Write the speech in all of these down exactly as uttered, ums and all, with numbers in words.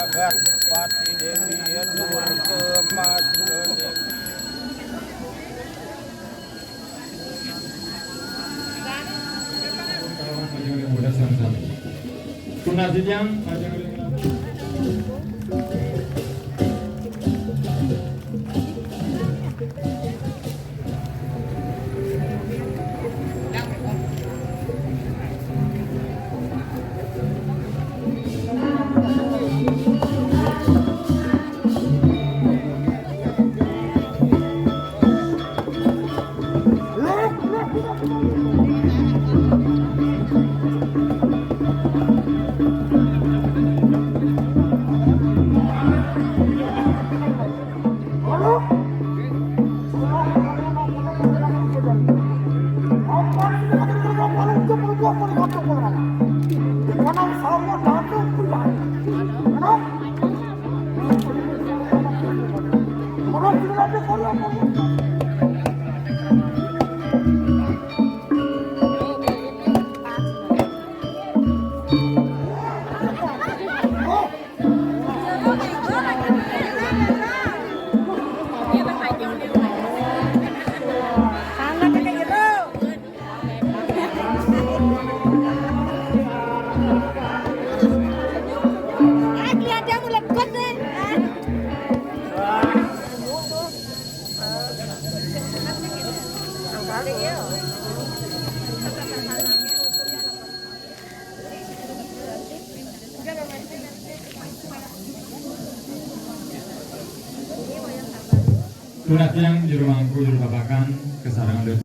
Jagat Pati Dewi Durga Mas Dewi. Tunas titiang, Tunas titiang juru mangku, juru babakan, kasarengan.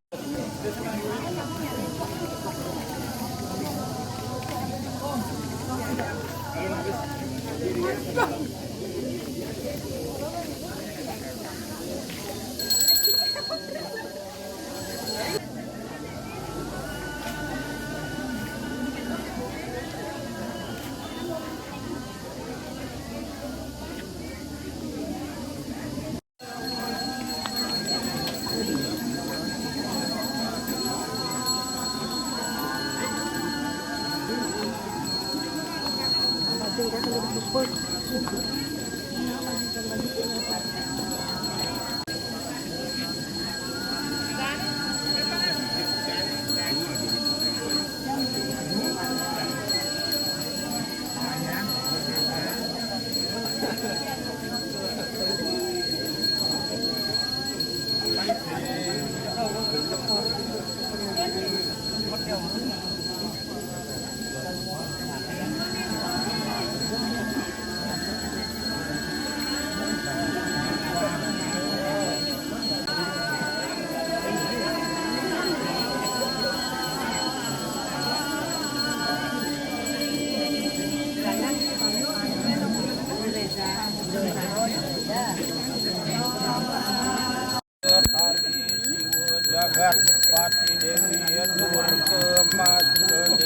Jagat Pati Dewi Durga Mas Dewi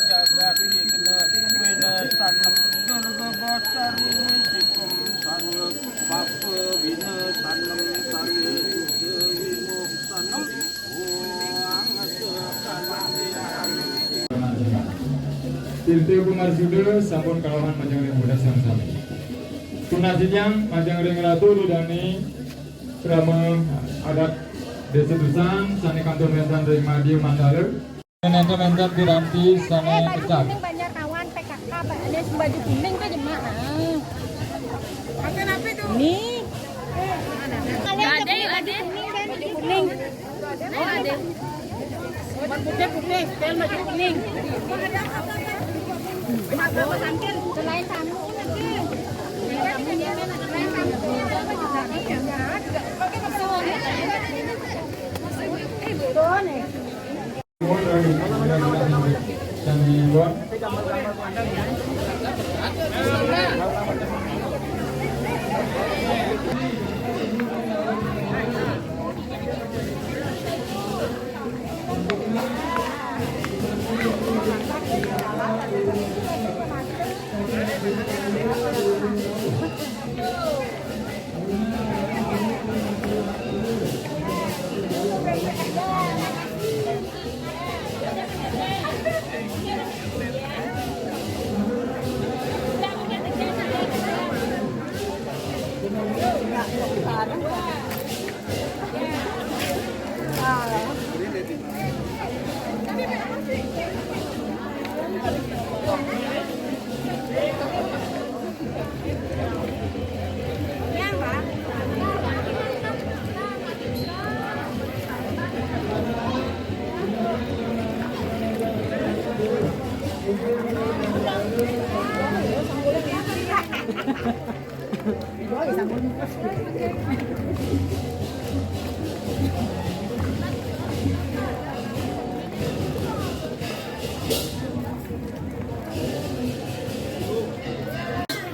Jagat Vigna Vinasanem Durga Bosari Sikum Sarwa Papa Vinasanem Sarwa Dukkha Vimuksanem. Tirta Kumar Suda sampun kalawan majeng ring Budas Sang Sami. Tunas titiang majeng ring Ratu Ridani Krama Adat Desa Dusan sané kantun wénten ring Madya Mandala. Nénten wénten piranti sané pecah. Kuning banyak kawan P K K, Pak. Ada baju kuning tuh jemak. Nah. Makan apa tuh? Nih. Ada, ada. Kuning kan, baju kuning. Ada. Putih, putih, setel baju kuning. Selain tamu, selain tamu, selain tamu.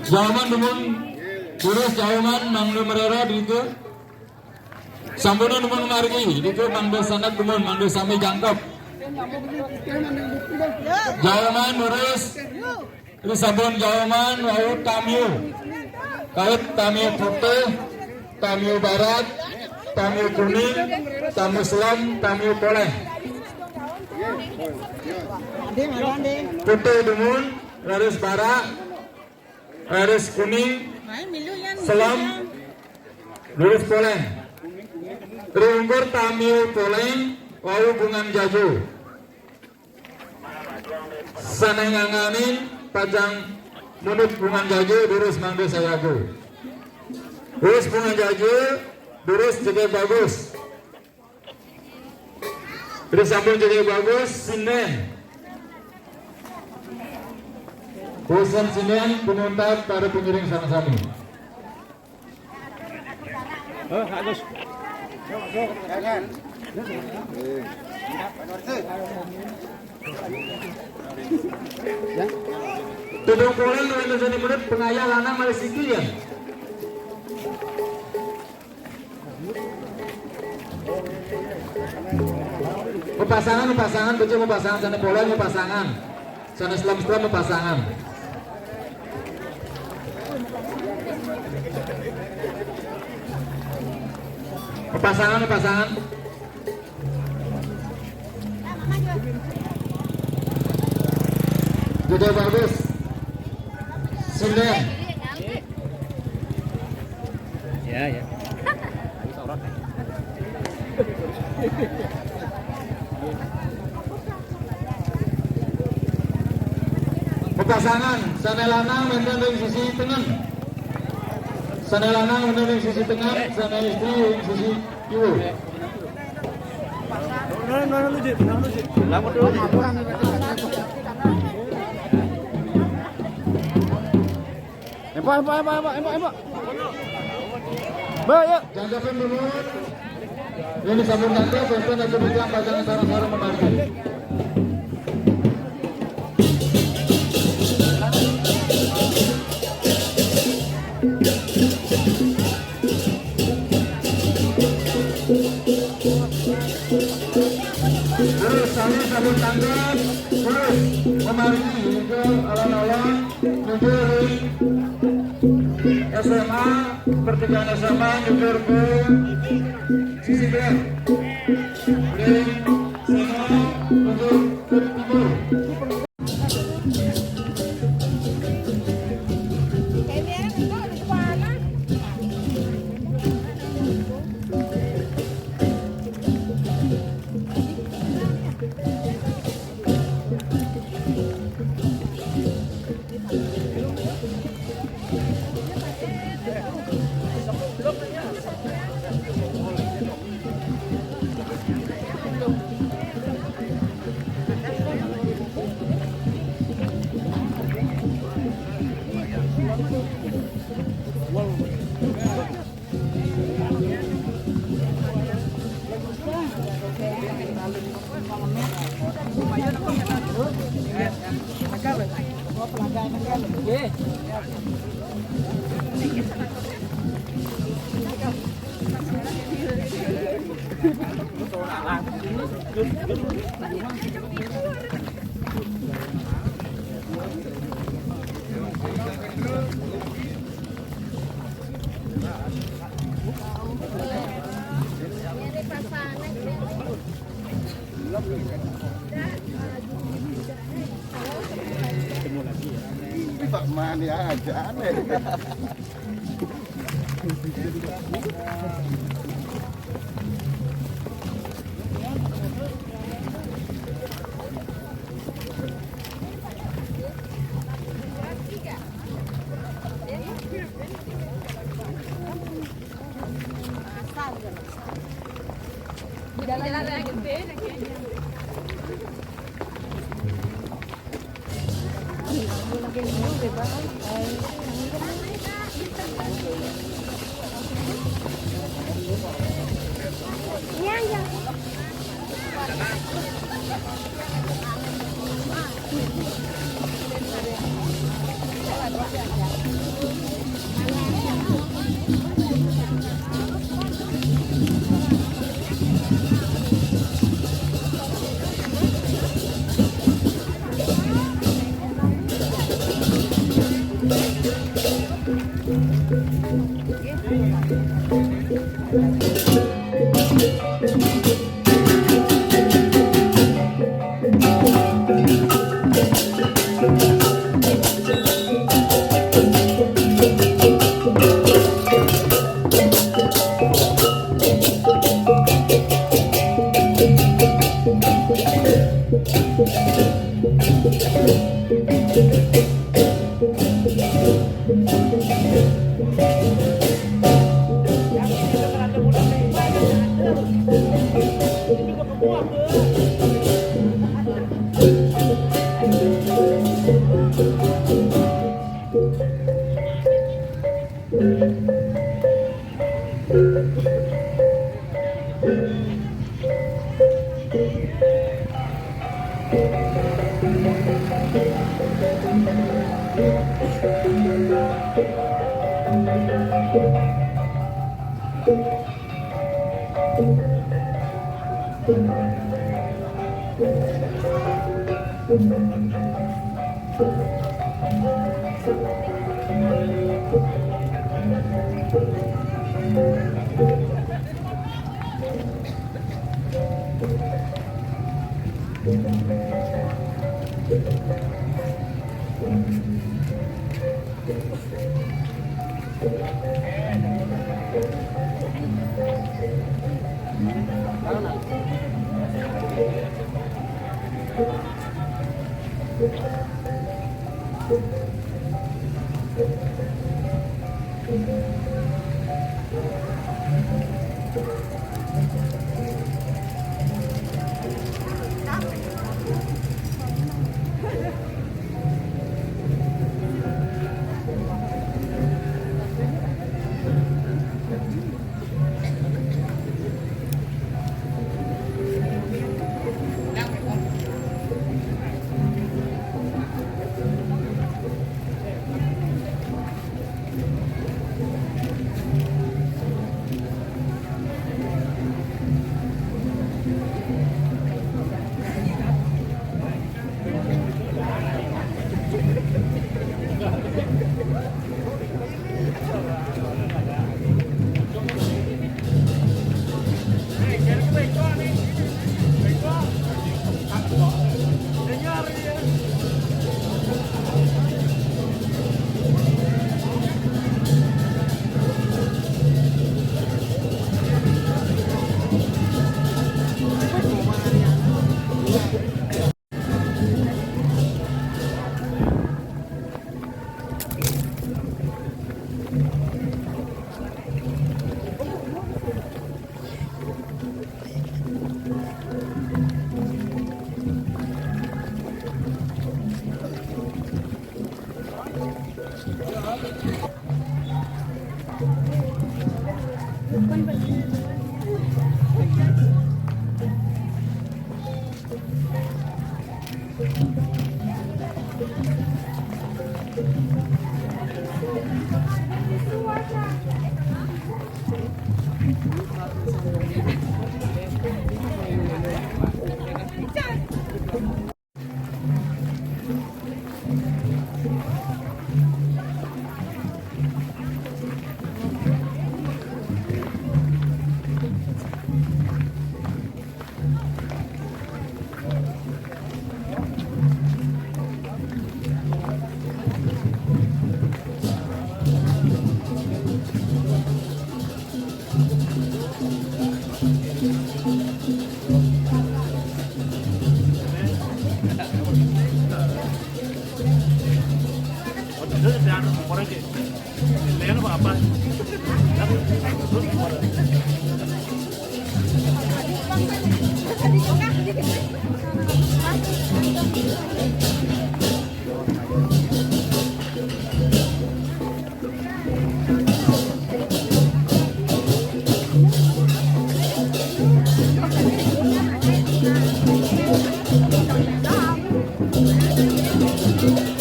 Jaoman dumun, durus jaoman, mangda marara dika. Sampunun dumun margi, dika mangda sanget dumun, mangda sami jangkep. Jaoman durus, ri sampun jaoman wau tamiu. Kait tamiu putih, tamiu barak, tamiu kuning, tamiu selem, tamiu poleng. Putih dumun, raris barak, raris kuning, selem, durus poleng. Ri ungkur tamiu poleng, wau bungan jago. Sane nganganin pacang mundut bungan jago, durus mangda sayaga. Durus bungan jago, durus jegeg bagus. Durus sampun jegeg bagus, sinden. Bosen sinden, pun untat para pangiring sareng sami. Oh, bagus. Tudung poleng, nek seni mundut, pengayah lanang malih siki ya. Papasangan, papasangan, bejo papasangan, sane poleng papasangan. Sane selem-selem papasangan. Papasangan, papasangan. Jegeg bagus. Sinden. Ya, ya. Papasangan, sane lanang wenten ring sisi tengen. Sane lanang wenten ring sisi tengen, sane istri ring sisi kiwa. Empok, empok, empok, empok, empok, empok. Baik, yuk. Jangkepin dulu. Ini sambung nanti, sampai nanti bilang pajangan sareng-sareng memanggil. Terus, saya sambung tangan. Terus, memargi, itu alon-alon. Nuju ring S M A, pertigaan S M A, nyukur ke sisi belah. Ring sana, nuju ke timur. Mana aja aneh.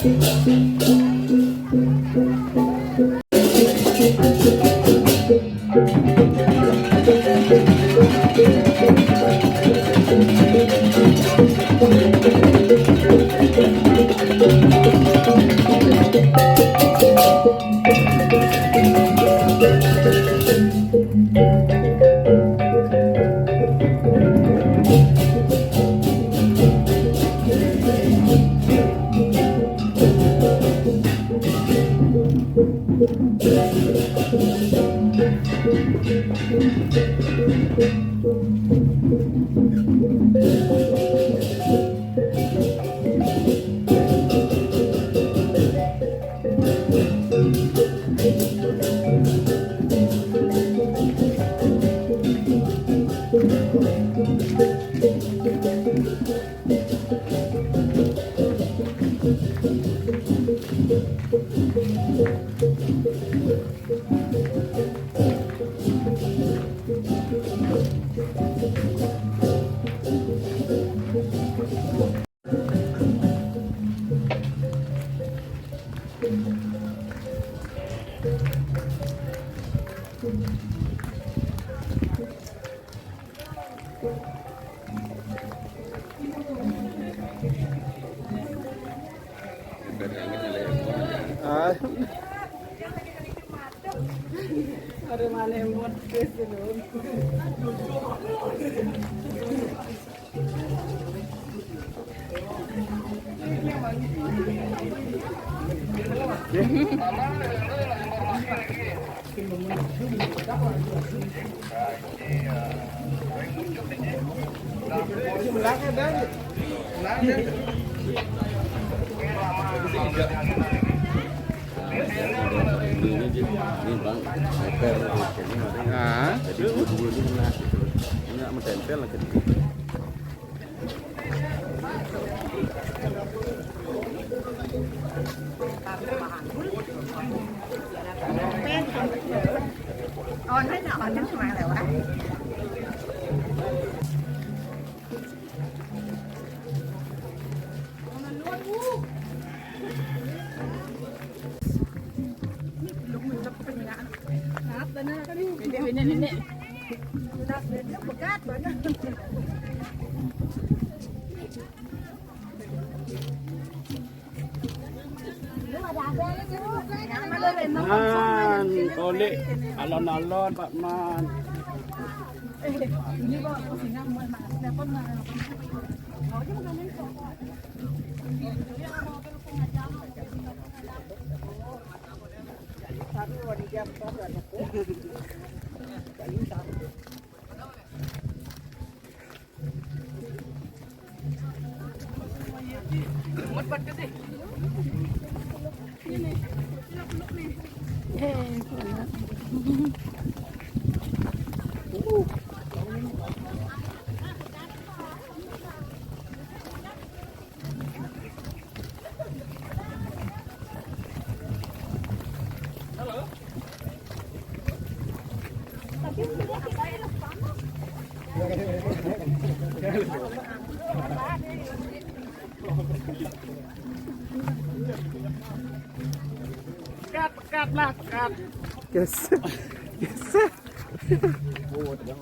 Ah. Ada mana yang buat kes itu? Ini, ini, ini, Bang, meter ini, Bang. Ah. Jadi dua-dua ini kena gitu. Ini menempel lagi. Man, kolik alon-alon, Pak Man. Pekat, pekat lah, pekat. Yes. Yes. Lewat ya.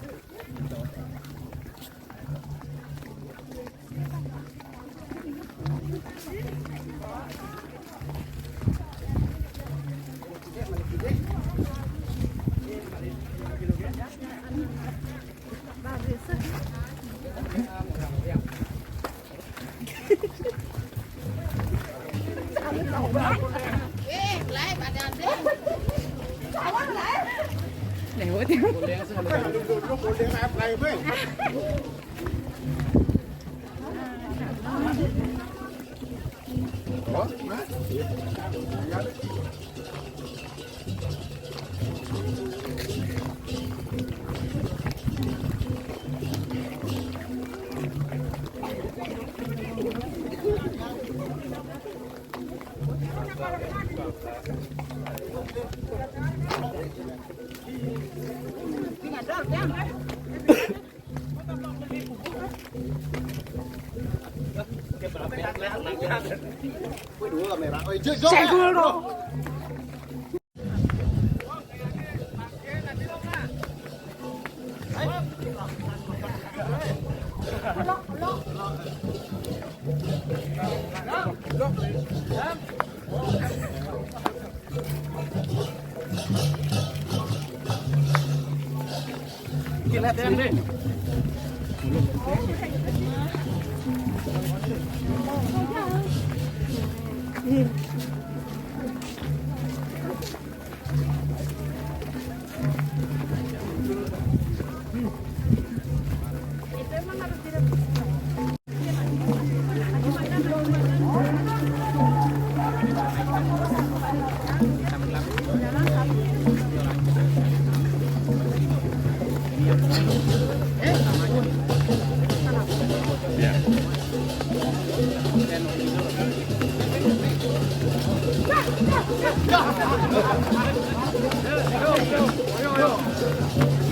Wih, dua kamera. Oh, hijau, hijau. Senggol dong.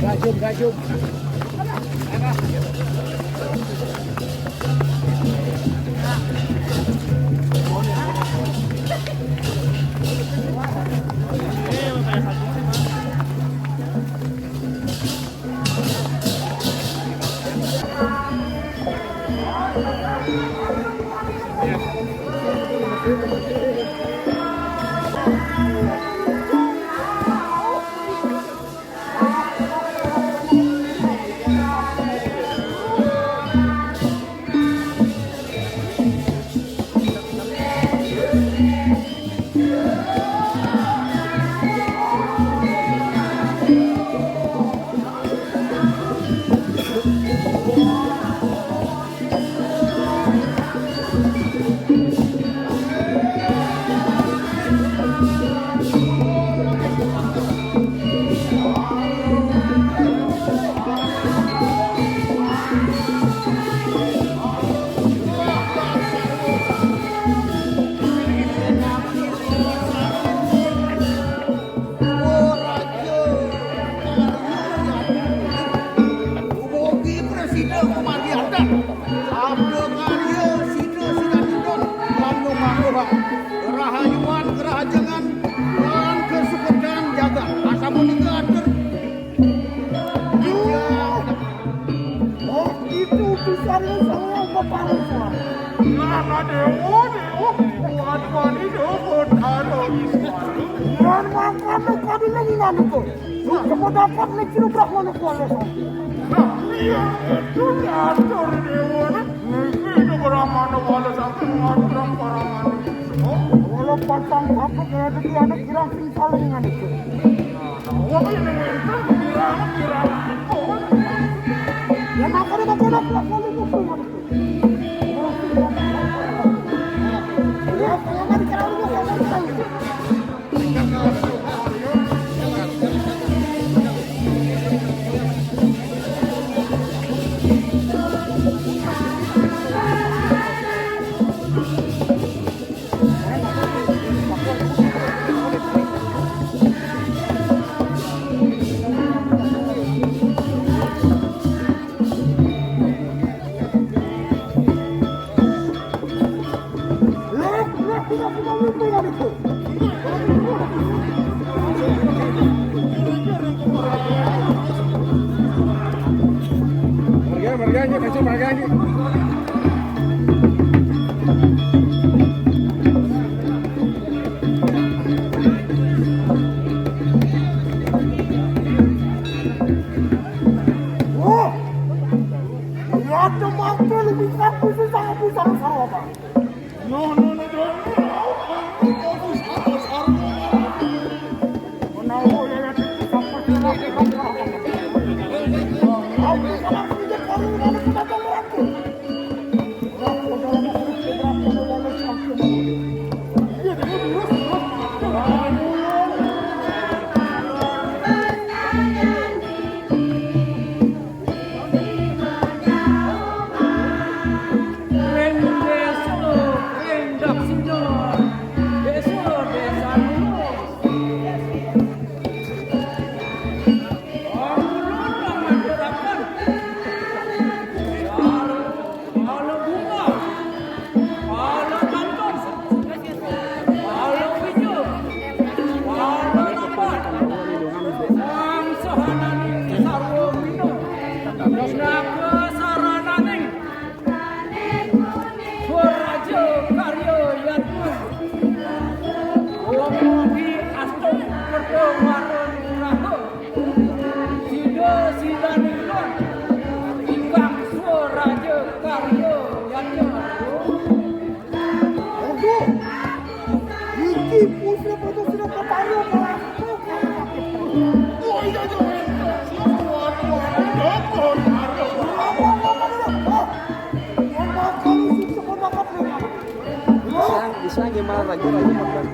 Gajum, gajum. Ugi prasida kumargi antar. Sabda karya sida sida nindon, landu mangkuhan. Kerahayuan, kerahajengan, lan kesukertan jagat. Asapunika atur. Oh, itu utusannya saya bapak Rizwan. Nana dewa dewa, kuat wani dewa kotaro Rizwan. Lan mangkana kadina nginganuko. Kamu dapat negeri Brahmana Kuala Sangka. Nah, iya, itu diatur dewa. Negeri itu Brahmana Kuala Sangka mengatur parangan. Oh, kalau pasang apa kaya itu anak kirang sing saling nginganuko. Nah, wong ini itu kirang, kirang. Oh, ya, makanya, makanya, makanya, makanya. Marga, marga, aja, kasih marga, aja. Oh, ya, ada mampu lebih kampus itu sangat besar, besar apa? No, no, no, no. Menawa ya, ya, sampai ke Iki pusre pada sira kepala malah. Bisa, bisa gimana lagi, lagi makan.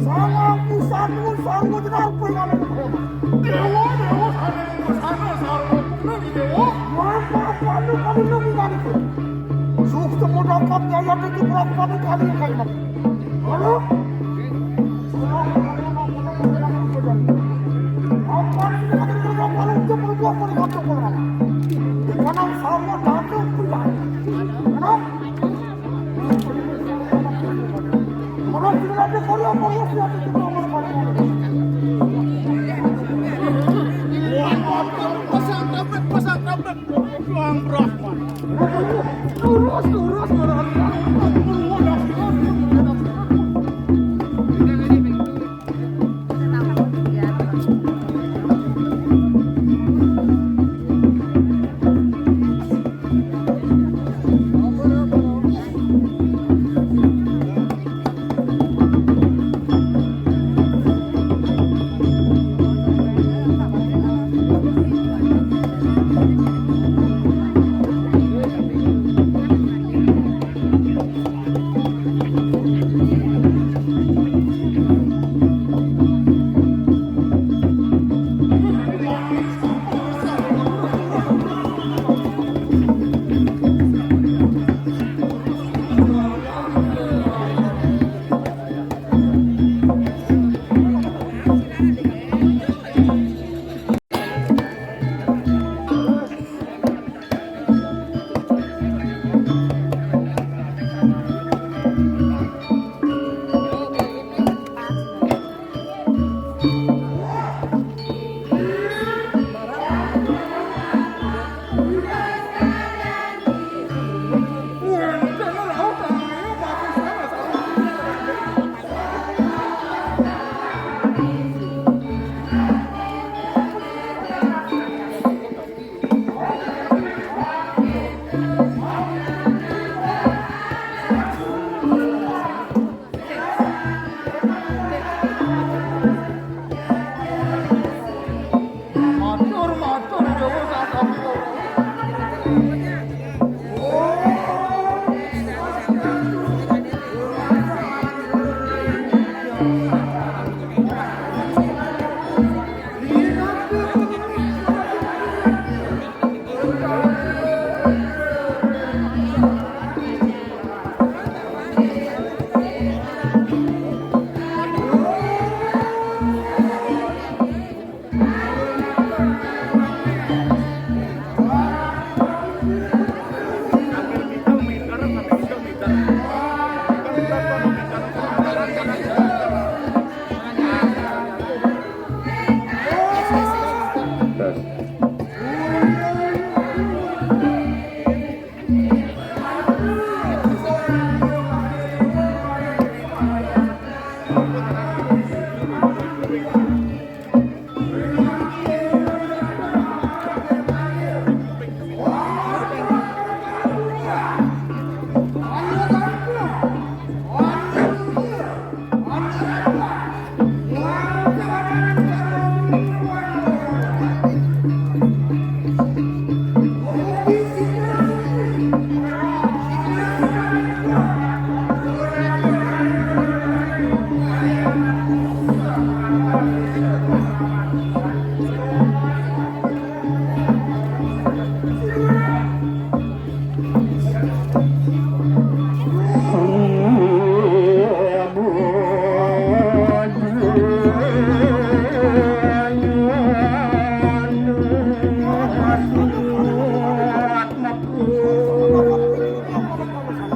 Sangat usah, sangat jenar pengaruh. Dewa, dewa, sana, sana, sana, dewa. Maka kamu, kamu, kamu, kamu. Sukses mendapat jaya itu berapa kali kalimat. Halo? Apa yang kita lakukan untuk berbuat pada satu orang? Karena sama datang pribadi. Halo? Tuang Brahman. Lurus, lurus, lurus.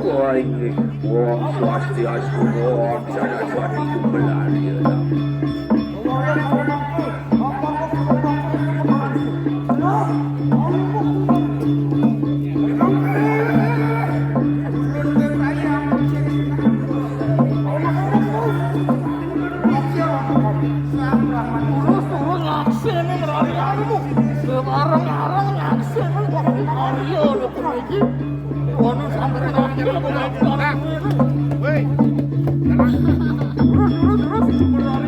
Wah, inggih. Wong Swastiastu, Wong Saraswati, Kumbelari, ya. Turus-turus nyaksiné ngrari-rarimu. Sekarang-karang nyaksiné kok karya lho kowe iki. Ono sampeyan nang kok. Woi. Turus-turus, turus.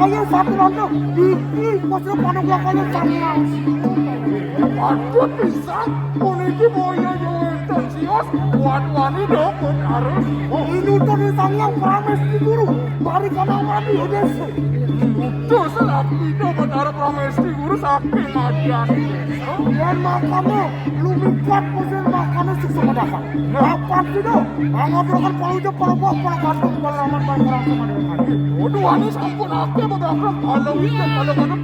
Ayo satu rondo, iki wis pada bakal sangang. Aduh pisan, puniki boyo yo wonten sios, kuat wani dong harus. Oh, ini udah di sangang Pramesti Guru, mari kana wani yo desa. Terus lagi dapat arep Pramesti Guru saking Madian. Yen makamu lumipat musim makane sukses mendapat. Apa sih do? Anggapaken palunjuk, palabuh, palagantung, palaman, palaperang, palaman. Waduh, anu sampun akeh, Bapak Akram. Kalau itu, kalau ngono.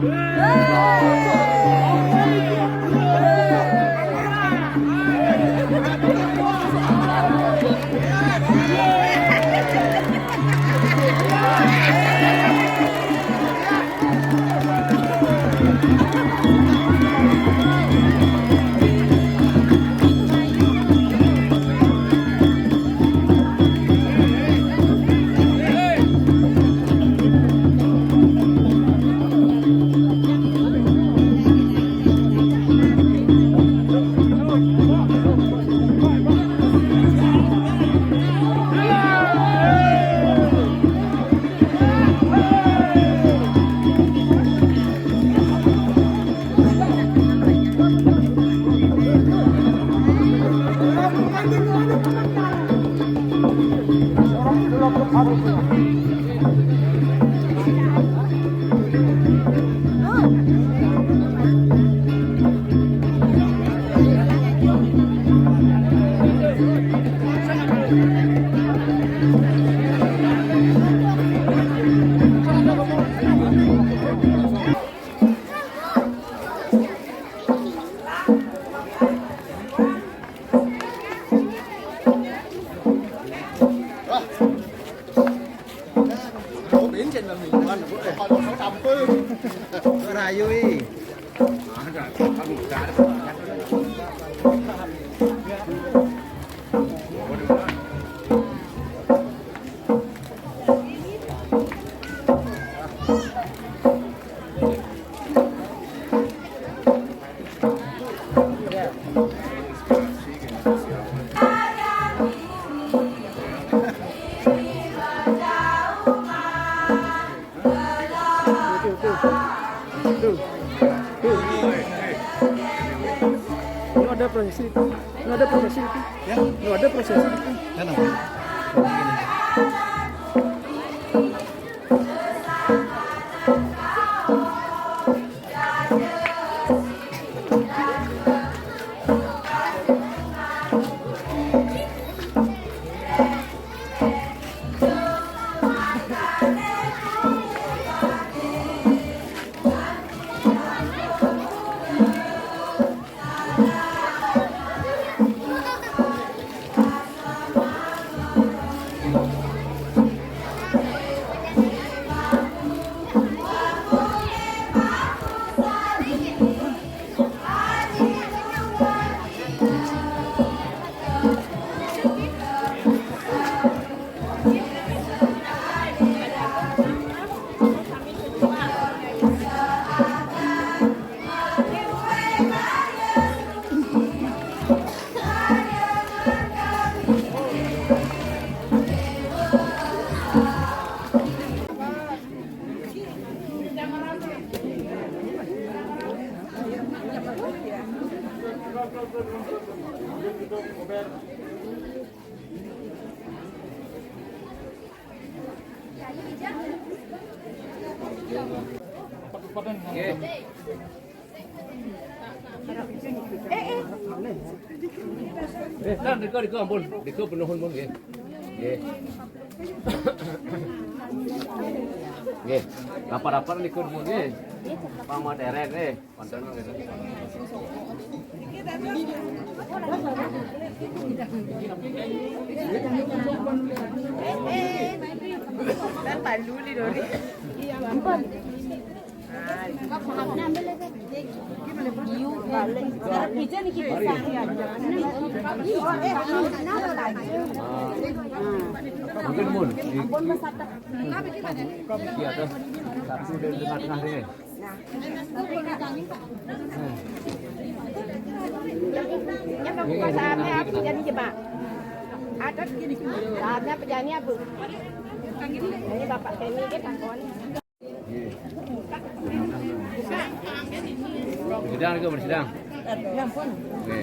Rayu iki. Tuh, tuh, tuh. Ini ada prosesi itu. Ini ada prosesi itu. Ya. Ini ada prosesi itu. Ya, nah. Nggih. Eh, eh. Eh, kan, rika, rika, ampun. Rika penuhun pun, nggih. Nggih. Nggih. Rapat-rapat niku, nggih. Pamateren, nggih. Kan palu ni, Dori. Mungkin, Mun, di, di atas satu dari tengah-tengah ini. Nah, ini pembahasannya apa jadi, Pak? Ada gini, saatnya penyanyi apa? Ini Bapak Kenny dia takon. Nggih. Sidang ke bersidang. Oke.